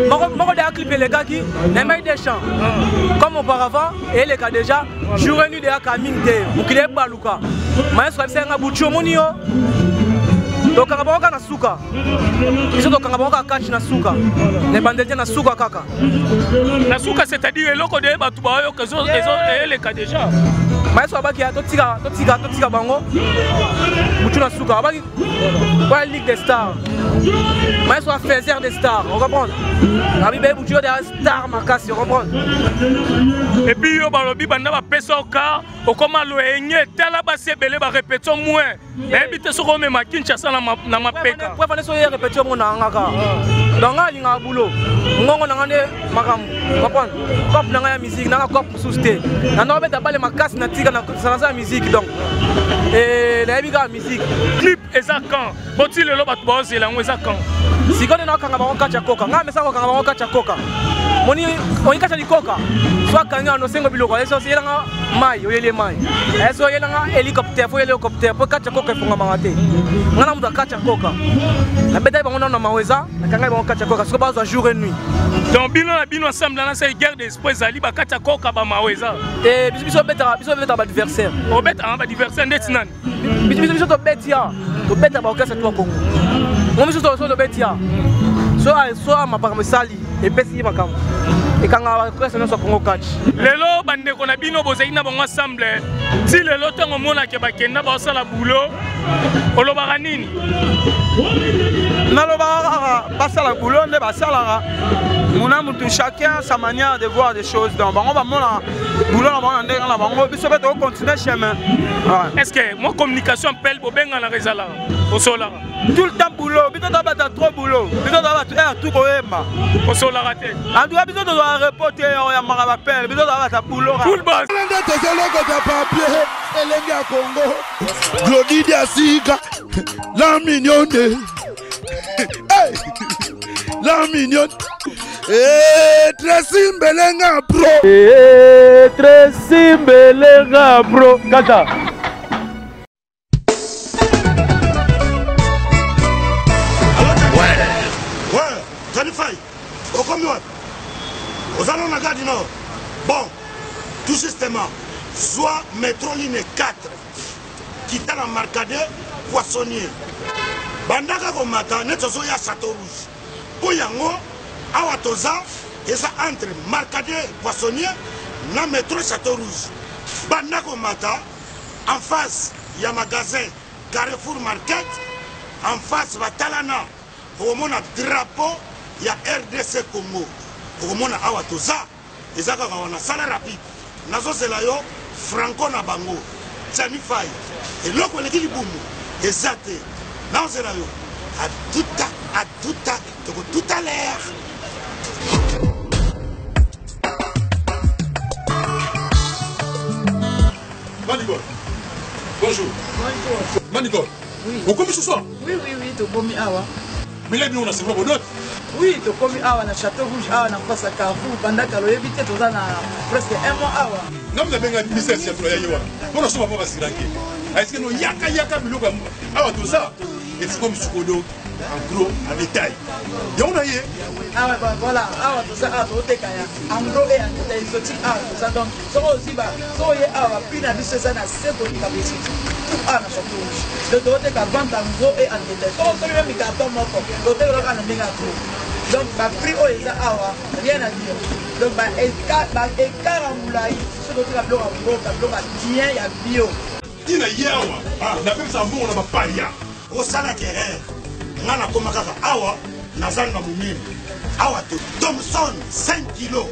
Moko deya clip elekaki nayembaki des chants comme auparavant, eleka déjà jour et nuit deya kaming te, mokili ebaluka. Maestro ayebisaki nga butu omoni yo tokanga bango kaka na suka, biso tokanga bango kaka catch na suka, na ebandeli te, na suka kaka. Na suka, c'est-à-dire eloko de bato baoyoka eleka déjà. Maestro abaki totika, totika, totika bango butu na suka, abaki oya Ligue des Stars, maestro afaiseur des stars, on comprendre, abi baye butu yo deya star makasi, on comprendre. Et puis yo balobi banda bapesa yo car okoma loyenge, tala basi ebele barépétition moins, nayebi te soki omema Kinshasa na mapeka. Preuve soki ye répétition ngo na nga kaka, donc nga alingaka boulot, ngongo na nga nde makambo, comprendre, cop na nga ya musique nanga cop mosusu te, na ndako beta bale makasi na tika na salasa ya musique, donc nayebi kaka musique. Clip eza quand? Boti lelo bato baozela yango, eza quand? Sikoyo nde nakokanga bango kati ya koka, ngai mesaka kokanga bango kati ya koka, moni oyi kati ya likoka, so akangi wana osengo biloko eso oyelanga mai, oyeli mai eso oyelanga hélicoptère, fo oyeli hélicoptère po kati ya koka efongamaka te. Ngai na moto ya kati ya koka, nabetaki bango nano na mawa, eza nakangaki bango kati ya koka, sikoyo bazwa jour et nuit. Donc bino na bino ensemble na sai guerre d'esprit ezali, bakati ya koka bamawa eza. Te, biso betaka, biso betaka baadversaire. Obetaka baadversaire ndeti nani? Biso tobeti ya tobeta baorchestre to Congo ngo, biso so tobeti ya so so makambo esali epesi ye makambo ekanga baorchestre nyonso ya Congo catch. Lelo bandeko na bino bozali na bango ensemble ti lelo, ntango omonake bakenda baosala boulot, olobaka nini? Nalobaka kaka basala boulot nde basalaka muna mutu, chacun sa manière de voir des choses, donc bango bamona boulot na bango na ndenge na bango, biso mpe tokocontinue chemin. Est ce que mwa communication mpele bobenganaka ezalaka, osolaka? Tout le temps boulot, biso tobata trop boulot, biso toza bato aire tout koyemba. Osolaka te? En tout cas biso tozwaka repos te, oyambaka bapele, biso toza bata boulot. Full boss. Nde tozolokota papier elenge ya Kongo, Glodi Diasika, la mignonne. Hey! La mignonne. Eh, Tracy Mbelenga pro. Eh, Tracy Mbelenga pro kaka. Ouais, Johnny Fay, okomi wapi? Oza nano na Gare du Nord? Bon, tout justement, zwa métro ligne 4, kita na Marcadet Poissonnier, bandaka komata neti ozoya Château Rouge, mpo yango awa toza eza entre Marcadet Poissonnier na métro Château Rouge. Banda komata en face ya magasin Carrefour Market, en face batalana, okomona drapeau ya RDC Congo, okomona awa toza eza kaka wana. Sala rapide, nazozela yo, franco na bango Jani Fai, eloko eleki libumu eza te, nazozela yo atuta atuta toko tout à l'heure. Manicole. Bonjour. Bonjour. Manicole. Oui. Okomi ce soir? Oui, tokomi awa. Mais là, on a c'est pas d'autre. Oui, tokomi awa na Château Rouge, awa na face ya Carrefour, banda kala oyebi te, toza na presque un mois awa. Nga nabenga business ya ya ye wana mpona soma mpo basiranke ayesike no yaka yaka biloko ya awa toza efungami sikoyo en gros, en détail, yango na ye. Awa voilà, awa toza, awa tozoteka ya en gros et en détail exotique, awa toza. Donc soki ozwi ba soki oye awa, prix na biso eza na se koleka boutique tout awa na Château Rouge. Donc tozoteka vente en gros et en détail. Soki osomi meme carton moko, toteka kaka na ndenge ya gros. Donc baprix oyo eza awa, rien à dire. Donc baécart ya molai, soki toteka biloko ya mboka, biloko ya bien ya bio. Ntina ye awa napekisa mbongo na bapaya. Osalaki erreur, nga nakoma kaka awa naza na monene awa te. Thomson 5 kilo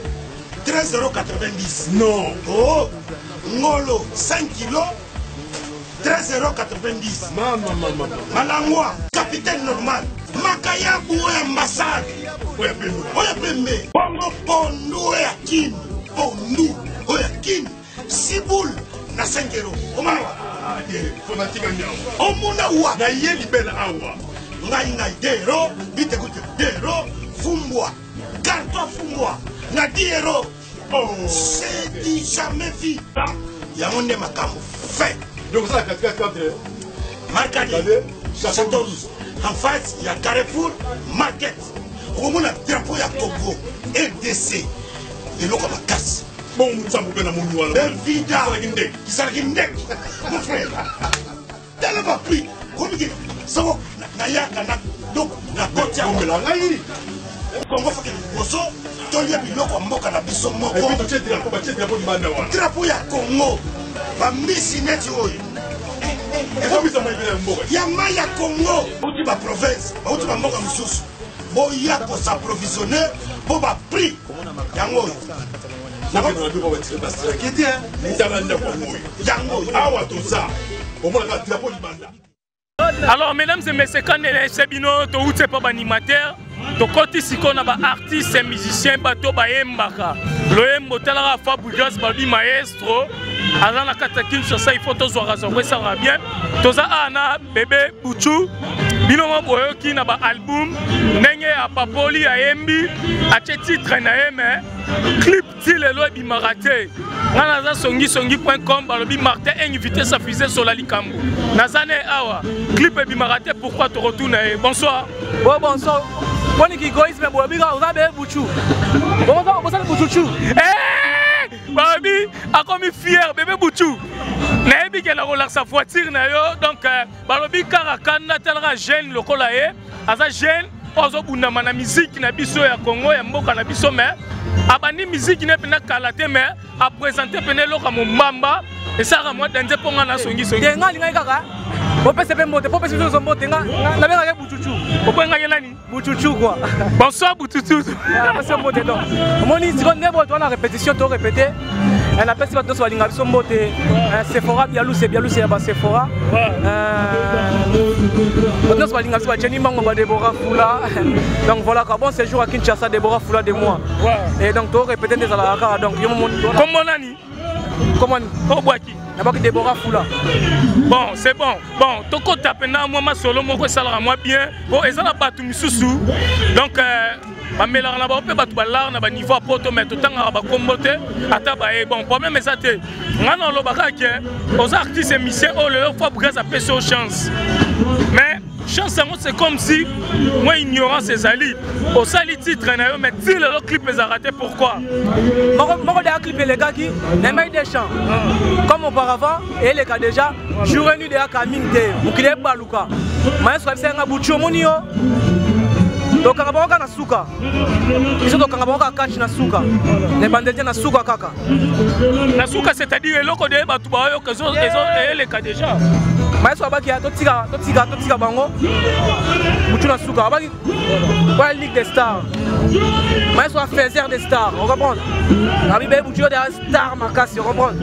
13,90. Non. Oh, ngolo 5 kilo 13,90. Mama mama. Malangwa capitaine normal, makayabu oyo ambassade. Oyo pembe. Oyo pembe, bongo pondu oyo ya Kini, pondu oyo ya Kini siboule na 5 euro, omona wa. Fona tika nyawa. Omona wa. Na ye libela awa. Ngai ngai 2 euro, bitekute 2 euro, fumbwa carton fumbwa na 10 euro. Oh. C'est du jamais vu, yango nde makambo fait. Donc ça katikati entre Marcadet Château Rouge, en face ya Carrefour Market. Okomona drapeau ya Congo RDC eloko ya makasi. Bongo nzambo mpe namoni wana. Bevida. Ezalaki ndeke. Ezalaki ndeke. Mon frère. Tala ba prix. Komiki soko nayaka na donc na koti awa. Bombela ngai. Congo faut que liboso tolia biloko ya mboka na biso moko. Et puis totie drapeau, batie drapeau libanda wana. Drapeau ya Congo. Bambisi neti oyo. Ekomisa mai ya mboka. Ya mai ya Congo. Bauti ba province, bauti ba mboka mosusu. Boya ko s'approvisionner po ba prix yango oyo. Nakende na biloko batire basiraki te. Tala ndako yango oyo. Yango oyo. Awa toza. Omonaka drapeau libanda. Alors, mesdames et messieurs, quand on bino, to pas animateur, tokoti sikoyo na baartiste musicien bato bayembaka loyembo talaka Fabregas babi maestro aza na kati ya Kinshasa, il faut tozwaka zwango esalaka bien. Toza awa na bebe Buchu, bino mo boyoki na baalbum ndenge apapoli, ayembi, atie titre na ye, mais clip ti lelo ebimaka te. Nga naza songisongi.com, balobi Martin invité sa fusée sola likambo naza ne awa, clip ebimaka te, pourquoi? Tokotuna ye. Bonsoir. Bon, bonsoir. Boni ki égoïsme boye bika oza be Buchu. Bosali Buchuchu. Balobi akomi fier bebe Buchu, nayebi ke na kolakisa voiture na yo. Donc balobi kaka kanda, talaka jeune lokola ye, aza jeune oyo azobundama na miziki na biso ya Congo, ya mboka na biso, mais abandi miziki ne mpena kala te, mais aprésente pene eloko ya mombamba esalaka mwa danger mpo nga na songisongi. Te, nga alingaki kaka opesa mpe mbote, po opesa biso mbote. Nga nabengaki Buchuchu. Obengaki nani? Buchuchu quoi. Bonsoir Buchuchu. Napesi yo mbote. Donc omoni sikoyo nde boye toza na répétition, to répété. Napesi bato nyonso balinga biso mbote. Sephora Bialuse, Bialuse ya basephora, bato nyonso balinga biso, bajeni mbango, badebora Fula. Donc voilà quoi, bon séjour à Kinshasa, Debora Fula de moi. Et donc to répété nde ezalaka kaka. Donc yo momoni. Kombo nani? Kombo Obwaki. Nabaki Debora Fula. Bon, c'est bon. Bon, tokota mpena mwa masolo moko esalaka mwa bien, po eza na bato misusu, donc bamelaka na bango mpe bato balare na baniveau ya poto, mais totangaka bakombo te ata baye. Bon, problème eza te. Ngai na olobaka ke oza artiste musicien oyo lelo Fabregas apesi yo chance, mais chance yango, c'est comme si mwa ignorance ezali. Osali titre na yo, mais ti lelo clip ezalaka te, pourquoi? Moko deya clip elekaki nayembaki des chants comme auparavant, eleka déjà jour et nuit deya kaming te, mokili ebaluka. Maestro abisaki nga: Buchu, omoni yo, tokanga bango kaka na suka, biso tokanga bango kaka catch na suka, na ebandeli te, na suka kaka. Na suka, c'est-à-dire eloko de bato baoyoka eleka déjà. Maestro abaki totika, totika, totika bango butu na suka. Abaki oya Ligue des stars, maestro afaiseur des stars, on comprendre, abi be Buchu yo deya star makasi, on comprendre.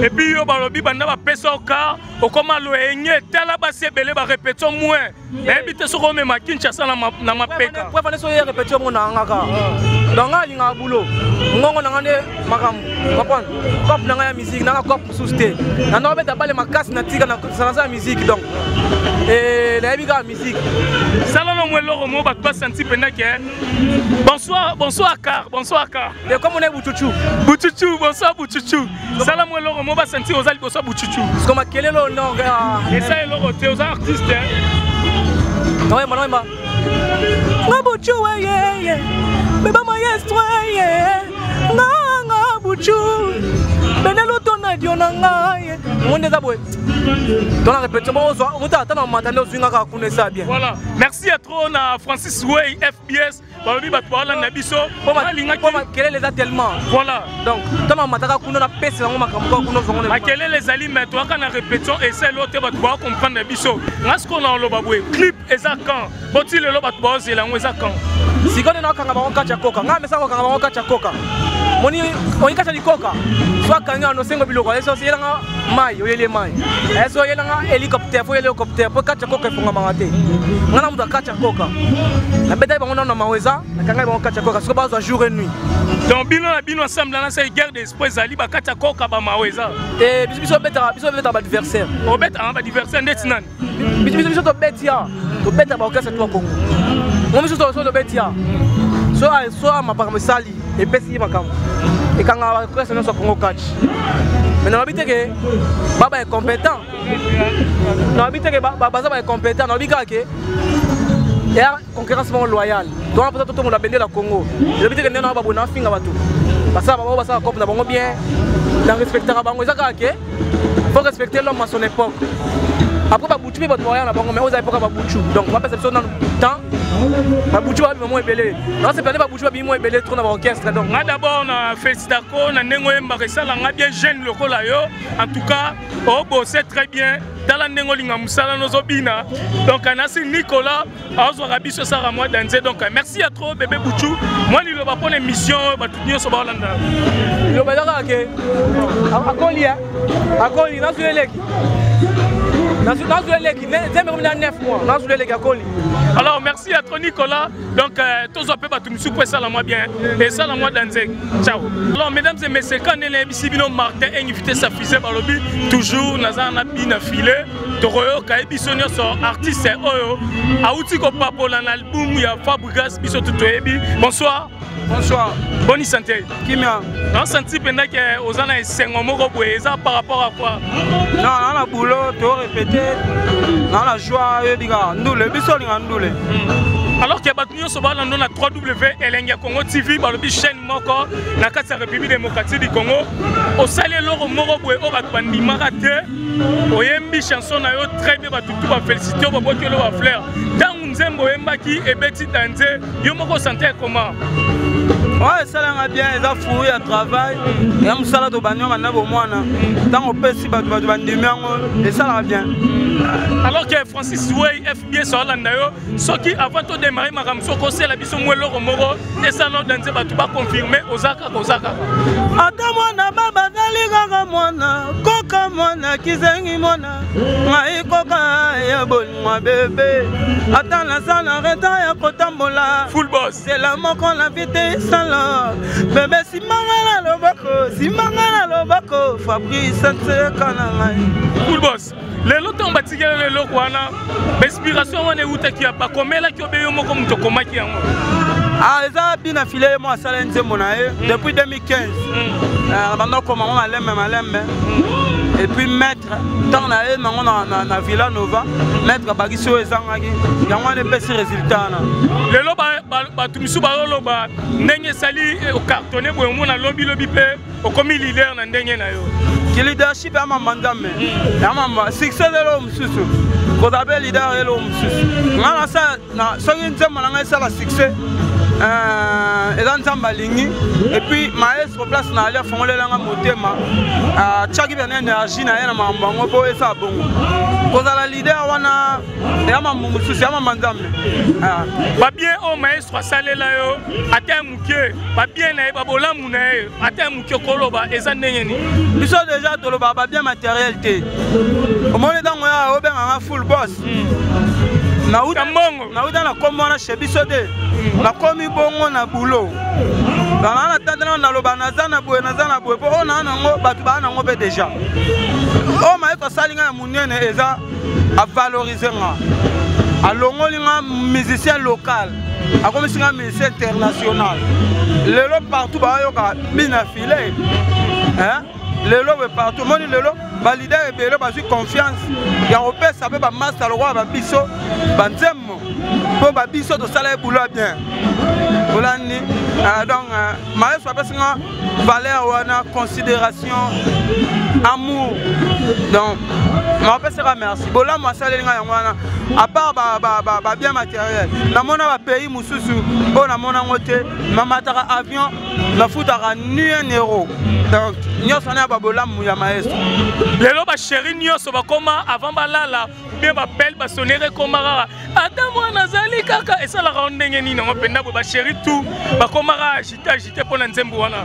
Et puis yo, balobi banda bapesa yo car, okoma loyenge. Tala basi ebele, barépétition moins, nayebi te soki omema Kinshasa na mapeka. Preuve ane, soki ye répétition moko na nga kaka. Donc nga alingaka bulo ngongo na nga nde makambo, comprendre. Cope na ngai ya musique, nanga cope mosusu te, nanda obeta bale makasi, natika nasalasa ya musique. Donc nayebi kaka musique. Sala no mwa eloko moko bato basanti mpenza ke bonsoir, bonsoir car, bonsoir car. E comme ona Buchuchu. Buchuchu, bonsoir Buchuchu. Sala mwa eloko moko basanti oza liboso ya Buchuchu. Siko makelelo non. Esa eloko te, oza artiste. Naoyemba, naoyemba nga Buchu weyeye beba maestro ye nga nga Buchu bene luto na dio na ngai monde eza boye. Tona répétition, bon, ozwa ota ata na mata nde ozwi nga kaka kuna, eza bien. Voilà, merci à trop na Francis Way FBS, balobi bato baolanda biso. Alingaki po makelele eza tellement. Voilà. Donc ntango mataka kuna, napesi yango makambo kaka kuna, ozwango. Makelele ezali, mais toyaka na répétition, esali oyo te, bato baocomprendre biso. Nga sikoyo na oloba boye: clip eza quand? Boti lelo bato baozela yango, eza quand? Sikoyo nde nakokanga bango kati ya koka, ngai amesaka kokanga bango kati ya koka. Moni oyi kati ya likoka, so akangi wana osengo biloko, eso oyelanga mai, oyeli mai, eso oyelanga hélicoptère, fo oyeli hélicoptère, po kati ya koka efongamaka te. Ngai na moto ya kati ya koka, nabetaki bango nano na mawa, eza nakangaki bango kati ya koka, sikoyo bazwa jour et nuit. Donc bino na bino ensemble na sai guerre d'esprit ezali, bakati ya koka, bamawa eza. Te, biso biso obetaka, biso obetaka baadversaire. Obetaka baadversaire ndeti nani? Biso biso tobeti ya tobetaka baorchestre to ya Congo ngo, biso so tobeti ya so so makambo esali, epesi ye makambo, ekangaka baorchestre nyonso ya Congo catch. Mais nalobi te ke ba incompétent, nalobi te ke baza ba incompétent, nalobi kaka ke Eya concurrence moko loyale. Towana mposa totombola bendele ya Congo. Elobi te ke ndenge na baboye nafinga bato. Basala bango basala cope na bango bien. Na respectaka bango eza kaka ke faut respecter l'homme à son époque. Après babutu mpe bato baya na bango mais oza époque ya babutu. Donc bapesa biso nanu temps. Babutu babima mwa ebele. Nasepela nde babutu babimi mwa ebele trop na baorchestre donc. Nga d'abord na félicitako na ndenge oyembaka esala nga bien jeune lokola yo. En tout cas, obose très bien. Tala ndenge olinga mosala nozobina. Donc nasi Nicolas azwaka biso esaka mwa danze. Donc merci ya trop bébé Buchu. Mwa liloba mpona émission oyo bato nyonso baolanda. Liloba eza kaka ke akoli akoli nazwi eleki nazwi eleki nzembe komi na 9 mois nazwi eleki akoli. Alors merci à trop Nicolas. Donc tozwa mpe bato mosusu mpo esala mwa bien esala mwa danze. Ciao. Alors mesdames et messieurs, quand nayebisi bino Martin invité sa fusée balobi toujours naza na bina filet tokoyoka ye biso nyonso artiste oyo awuti kopapola na album ya Fabregas biso tu toyebi. Bonsoir. Bonsoir. Bonne santé. Kimia. Na senti mpenza ke oza na esengo moko boye eza par rapport à quoi? Non, na na boulot to répéter. Na na joie oyebi kaka ndule biso olinga ndule. Alors que bato nyonso balanda na 3W Elengi ya Congo TV balobi chaîne moko na kati ya République démocratique du Congo osali eloko moko boye oyo bato bandimaka te oyembi chanson na yo très bien bato tu bafélicité yo babwaki elo bafleur ntango nzembo oyembaki ebeti danze yo moko osante comment? Ouais, esalanga bien eza fruit ya travail ya mosala tobandi banda bomwana ntango opesi bato bato bandimi yango esalaka bien. Alors que Francis Way FBS olanda yo soki avant to démarrer makambo soki osela biso mwa eloko moko esala odanze bato baconfirme oza kaka oza kaka. Ata mwana baba azali kaka mwana koka mwana kizengi mwana ngai koka ya bolingo bebe ata naza na retard ya kotambola full boss zela moko na vite esala bebe simanga na loboko simanga na loboko Fabrice nseka na ngai full boss. Lelo ntango batikeli eloko wana bainspiration wana eutaki ya bakomelaki obe yo moko moto okomaki yango? Ah, eza bina file ye mo asala nzembo na ye depuis 2015. Banda okoma ngo malembe malembe et puis maître ntango na ye nango na Villa Nova maître abakisi oyo ezangaki yango wana epesi résultat wana. Lelo bato misusu bazoloba ndenge esali ocartonne boye omona lobilobi mpe okomi leader na ndenge na yo. Ki leadership ya mamba nzambe ya mamba succès eloko mosusu kozala mpe leader eloko mosusu nga nasala soki nzembo na ngai esala succès eza nzambe alingi et puis maestro place na ali afongolelanga motema atiaki pene énergie na ye na makambo yango mpo esala bongo kozala leader wana ya mambo mosusu ya mamba nzambe. Babien oyo maestro asalela yo ata ya moke babien na ye babolamu na ye ata ya moke okoloba eza ndenge nini? Biso deja tolobaka babien matériel te omoni ntango ya obenganga full boss nauta na kombo wana chez biso te nakomi bongo na boulot naa na tata naloba naza na boye naza na boye mpo oyo naa nango bato baa nango mpe deja oyo mayeto asali ngai ya monene eza avalorize nga alongoli nga musicien local akomisi nga musicien international lelo partout bayoka bina filet lelo boye partout omoni lelo balider ebele bazwi confiance ya kopesa mpe bamasta lokola babiso banzembo mpo babiso tosala ye boulot bien olandi. Donc maestro apesi nga valeur wana considération amour donc napesaka merci bolamu asaleli ngai yango wana à part babien matériel namona bapays mosusu oyo namona yango te mamataka avion nafutaka ni un euro donc nyonso wana ya babolamu ya maestro. Lelo bachéri nyonso bakoma avant balala bien bapele basonere ekoma kaka ata mwana azali kaka esalaka yo ndenge nini yango mpenza boye bachéri tout bakomaka agite agite mpo na nzembo wana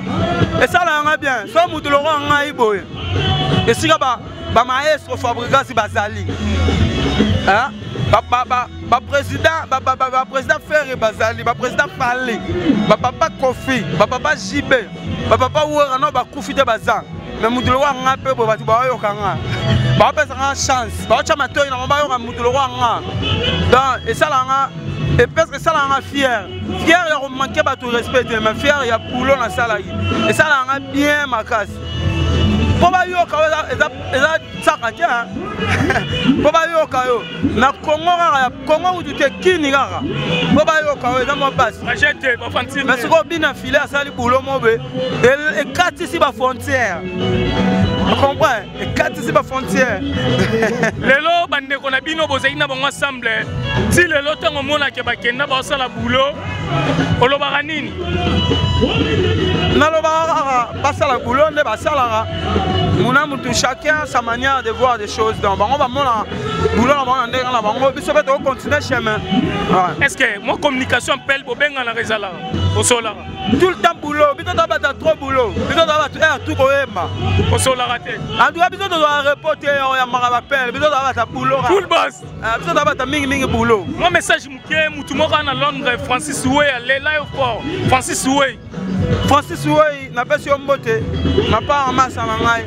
esalaka nga bien so motu lokola ngai boye esika bamaestro Fabregas bazali baprésident baprésident Ferre bazali baprésident Fally bapapa Kofi bapapa JB bapapa Wera no bakufi te baza mais motu lokola nga mpe boye bato baoyoka nga baopesa nga chance baotya matoi nango bayoka motu lokola nga donc esalaka nga esalaka nga fier fier ya komanke bato respect te mais fier ya boulot nasalaki esalaka nga bien makasi. Mpo bayoka yo eza tsaka te, mpo bayoka yo na Kongo kaka, ya Kongo kutu te, kini kaka, mpo bayoka yo eza mwa pasi. Mais sikoyo bina file asali boulot mobe ekatisi bafrontière, comprend, ekatisi bafrontière. Lelo bandeko na bino bozali na bango ensemble ti lelo, ntango omonake bakenda baosala boulot, olobaka nini? Nalobaka kaka basala boulot nde basalaka muna mutu, chacun sa manière de voir des choses. Donc bango bamona boulot na bango na ndenge na bango, biso mpe tokocontinue chemin. Est ce que mwa communication mpele bobenganaka ezalaka, osolaka? Tout le temps boulot, biso toza bato trop boulot, biso toza bato aire tout koyemba. Osolaka te? En tout cas biso tozwaka repos te, oyambaka bapele, biso toza bato boulot. Full boss. Biso toza bato mingimingi boulot. Mwa message moke, mutu moko na Londres, Francis Wey, alela yo fort, Francis Wey. Francis Wey, napesi yo mbote na part masa na ngai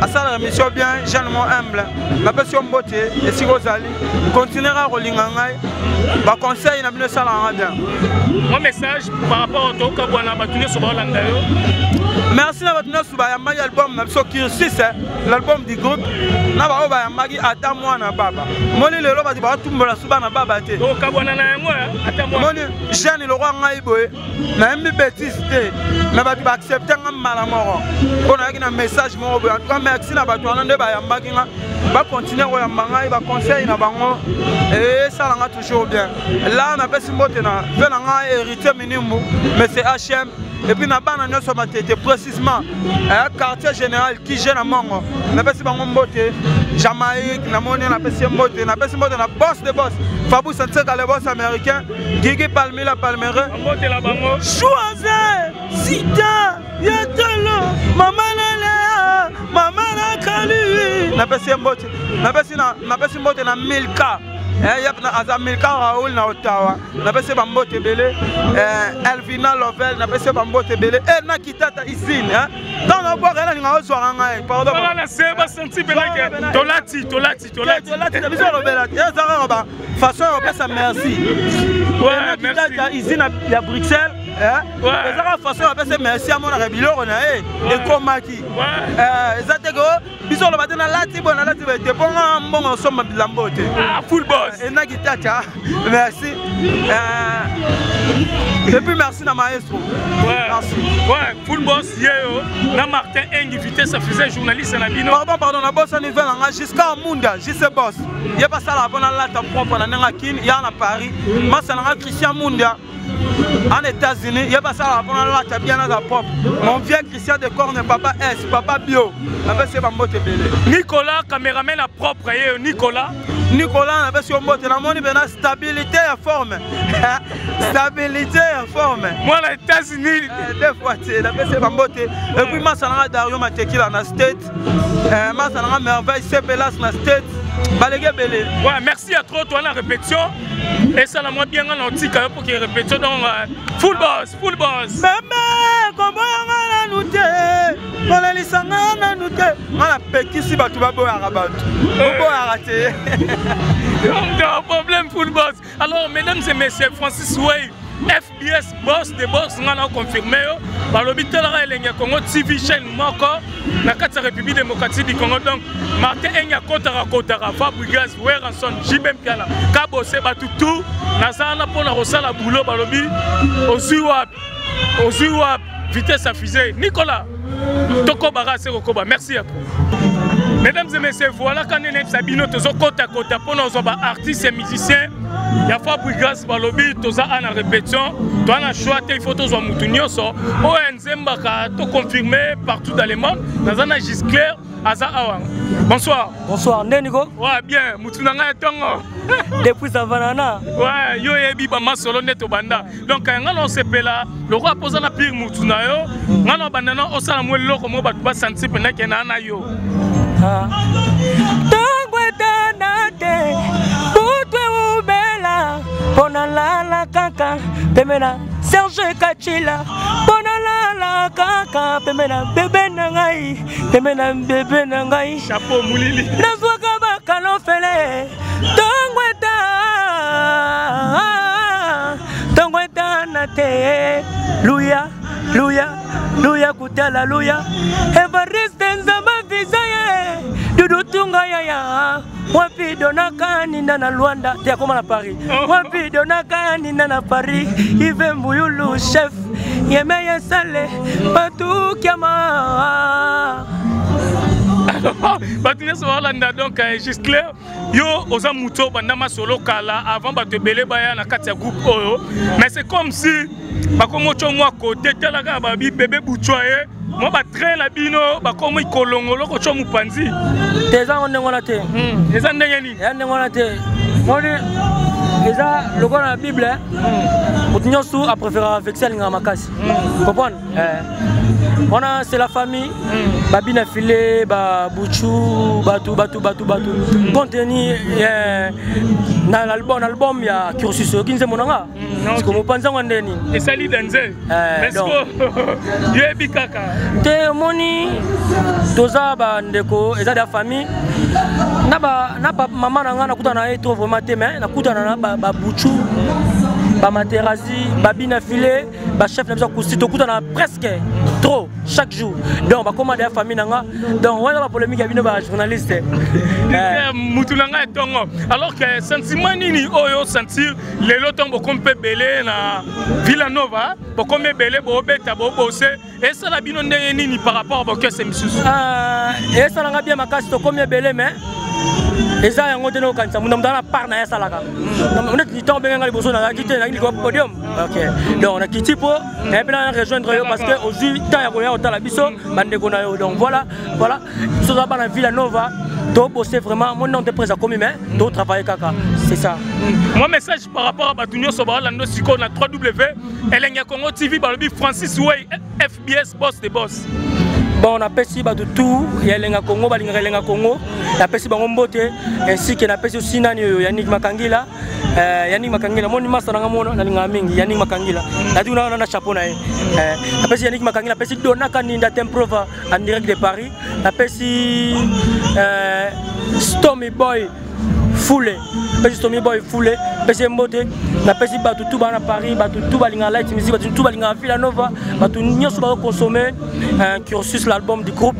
asalaka mission bien, jeune mo humble. Napesi yo mbote esika ozali, continuera kolinga ngai, baconseil na bino esalaka nga bien. Mwa message par rapport tokabwana, bato nyonso baolanda yo. Merci na bato nyonso bayambaki album na biso Cursus, l'album du groupe, na baoyo bayambaki ata mwana baba. Moni lelo bato batumbola su bana baba te. Tokabwana na yango ata mwana. Moni jeune lokwa ngai boye, nayembi bétise te, mais bato baaccepte nga mbala moko mpo nayaki na message moko boye. En tout cas merci na bato wana nde bayambaki nga, bacontinue koyamba ngai, baconseil na bango esala nga toujours bien. Là napesi mbote na mpe na ngai héritier Minimbu, monsieur HM, et puis na bana nyonso Matete, précisément quartier général Kige na Mongo, napesi bango mbote. Jamaïque namoni, napesi ye mbote. Napesi mbote na boss de boss, Fabrice Ntseka, le boss américain, Gigi Palmila Palmere. Bambotela bango. Choise Sita Yatolo, mama Lelea, mama Nakali, napesi ye mbote. Napesi mbote na Milka, aza Milka Raoul na Ottawa, napesi ye bambote ebele. Elvina Lovel, napesi ye bambote ebele. Na Kitata Isine, ntango nabwaka ye nalinga ozwaka ngai, pardon. Na se basanti mpenake tolati tolati. Tolati na biso olobela te, eza kaka ba façon ya kopesa merci. Na Kitata Isine ya Bruxelles, eza kaka façon ya kopesa merci, amonaka biloko na ye ekomaki. Eza te ko biso oloba te nalati boye, nalati boye te, mponga mbongo osomba bilambo te. Full boss. Enaki tata, merci. Et puis merci na maestro. Merci. Ouais, full boss yeyo na Martin Engi, vitesse faisait journaliste na bino. Pardon, pardon, nabosani ve nanga Jusqu'à Munda Jise Boss, ye basalaka mpo nalata propre na ndenge akini ya na Paris. Masa nanga Christian Munda en États-Unis, ye basalaka mpo nalata bien, naza propre. Mon vieux Christian de Corne, papa S, papa Bio, napesi ye bambote ebele. Nicolas cameraman na propre yeyo Nicolas. Nicolas, napesi yo mbote, namoni mpena stabilité ya forme, stabilité ya forme. Mwana États-Unis. Deux fois te, napesi ye bambote. Et puis masa nanga Dario Matekila na State, masa nanga Merveille Sepelas na State, baleki ebele. Ouais, merci à trop toi na répétition esala mwa bien, nga na otika yo mpo ke répétition. Donc full boss, full boss. Bebe koboyanga nanu te, kolelisanga nanu te, nga napekisi bato baboyaka, bato oboyaka te. Donc problème, full boss. Alors mesdames et messieurs, Francis Way, FBS, boss de boss, nga na confirmé yo. Balobi talaka Elenge ya Congo TV, chaîne moko na kati ya République démocratique du Congo. Donc Martin Engi akotaka kotaka, Fabregas, Werrason, JB Mpiana, Kabose, bato tout naza wana mpona kosala boulot. Balobi ozwi wapi, ozwi wapi, vitesse ya fusée. Nicolas tokobaka se kokoba. Merci à toi. Mesdames et messieurs, voilà quand nayebisa bino tozokotakota mpona kozwa baartiste et musicien ya Fabregas. Balobi toza a na répétition, toa na choix te, il faut tozwa mutu nyonso oyo nzembaka, toconfirme partout dans le monde. Naza na Gisclair, aza awa. Bonsoir. Bonsoir, nde Nico. Ouais, bien, mutu na ngai ya ntongo. Depuis Savanana. Ouais, yo oyebi bamasolo nde tobanda. Donc ngai na osepela lokola mpoza na pire mutu na yo, ngai na obanda na osala mwa eloko mo bato basanti mpenza ke naa na yo. Ntango etana te, butu eumela, mpo nalala kaka pembe na Serge Kachila, mpo nalala kaka pembe na bebe na ngai, pembe na bebe na ngai. Chapeau molili. Nazwaka bakalofele ntongo eta, ntongo etana te, luya. Luya luya kutala luya Evariste Nzamba visa ye Dudu Tunga yaya wapi donaka ninda na Luanda te akoma na Paris oh. Wapi donaka ninda na Paris Yves Mbuyulu chef yeme yesale batu kiama. Bato nyonso balanda donc Gisclair, yo oza moto obanda masolo kala avant bato ebele baya na kati ya groupe oyo, mais c'est comme si bakomi otyo mwa kote. Tala kaka babi bebe butswa ye mwa batrain na bino bakomi kolongolo kotyo mopanzi. Te, eza yango ndenge wana te. Eza ndenge nini? Eza ndenge wana te. Moni eza lokola na Bible, moto nyonso apréférera vexe alingaka makasi, comprendre. Wana c'est la famille, babina file babuchu bato bato bato bato contenu na album ya Cursus. Oyoki nzembo na nga parce que mopanzi yango nde nini? Esali danze, yoyebi kaka. Te, omoni toza bandeko, eza de famille na mama na ngai. Nakutana na ye trop vraiment te, mais nakutana na babuchu, bamaterasi, babina file, bachef na biso akusti, tokutana presque trop chaque jour, donc bakoma deya famille na nga. Donc wana bapolémique ya bino bajournaliste. Mutu na ngai etongo, alors que sentiment nini oyo sentir lelo ntango bokomi mpe ebele na Villa Nova, bokomi ebele, boobeta, boobose, esala bino ndenge nini par rapport a bokese misusu? Esalanga bien makasi. Tokomi ebele, mais eza yango te. Nokanisa mutu aza na part na ye asalaka. Neti ntango obenganga liboso, nazalaki te, nazalaki likolo podium. Ok, donc nakiti mpo naye mpe na rejoindre yo parce que ozwi temps ya koya kotala biso bandeko na yo. Donc voilà, biso toza bana Villa Nova, tobose vraiment. Mo non te prese akomi, mais totravaille kaka, c'est ça. Moi, message par rapport à bato nyonso baolanda sikoyo na 3W Elenge ya Congo TV, balobi Francis Way FBS, boss de boss. Bon, napesi bato tout ya Elenga Congo, balingaka Elenga Congo, napesi bango mbote, ainsi que napesi osi nani oyo, Yannick Makangila. Yannick Makangila, moni masa nanga mona nalingaka mingi Yannick Makangila, nati kuna na chapeau na ye. Napesi Yannick Makangila, napesi Donaka Ninda Temprova en direct de Paris, napesi Stormy Boy Fule, napesi Stormy Boy Fule, napesi ye mbote. Napesi bato tu baa na Paris, bato tu balingaka light music, bato tu balingaka Villa Nova, bato nyonso bazoconsommer Cursus, l'album du groupe,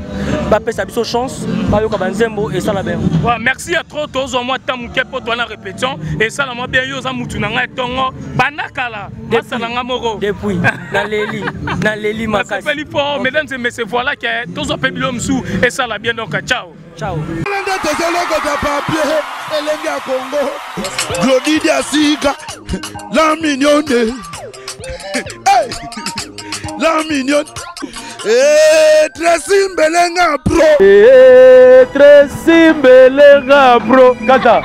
bapesa biso chance, bayoka banzembo, esala bien. Ouais, merci à trop. Tozwa mwa temps moke mpo towana répétition esala mwa bien. Yo oza mutu na ngai ntongo banda kala, masala nga moko. Depuis naleli, naleli makasi. Nasepeli fort. Mesdames et messieurs, voilà ke tozwa mpe bilo mosusu esala bien. Donc ciao. Ciao. Nde tozolokota papier elenge ya Congo Glodidi asika la mignonne. Hey! La mignonne. Eh, Tracy Mbelenga pro. Eh, Tracy Mbelenga pro. Kata.